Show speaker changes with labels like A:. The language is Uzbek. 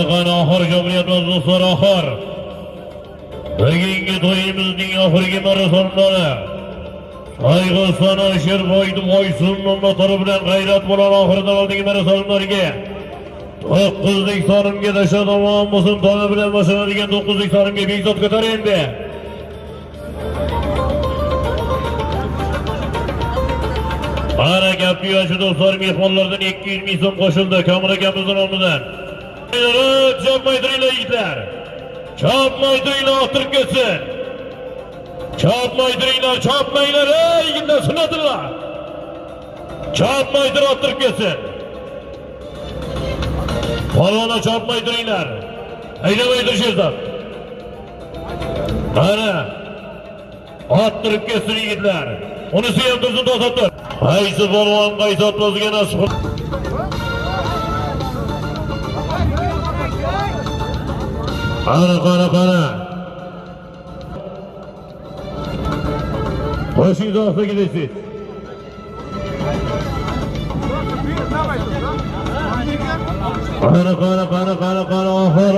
A: Qani oxir chopilyapmiz do'stlar, oxir. Bugungi to'yimizning oxirgi marosimlari. Sayg'iston Sherboy Boysunning motori bilan g'ayrat bilan oxiridan oldingi marosimlarga 9lik sonimga tashlab omon bo'lsin, tona bilan boshlanadigan 9lik sonimga Bekzod ko'tar endi. Mana gapni shu do'stlar, mehmonlardan 200 ming so'm qo'shildi Komil akamizning nomidan. Chopmay turinglar yigitlar. Chopmay turinglar, ottirib ketsin. Chopmay turinglar, chopmanglar ey yigitlar, sunnatillah. Chopmay tur, ottirib ketsin. Polvonlar chopmay turinglar. Haydamay tur Sherzod. Mana ottirib ketsin yigitlar. Unisi ham tursin, to'xtab tur. Qaysi polvon qaysi otbozga nasib. Qani, qani, qani. Qo'shingiz ostida deysiz. Qani, qani, qani, qani, qani, oxir.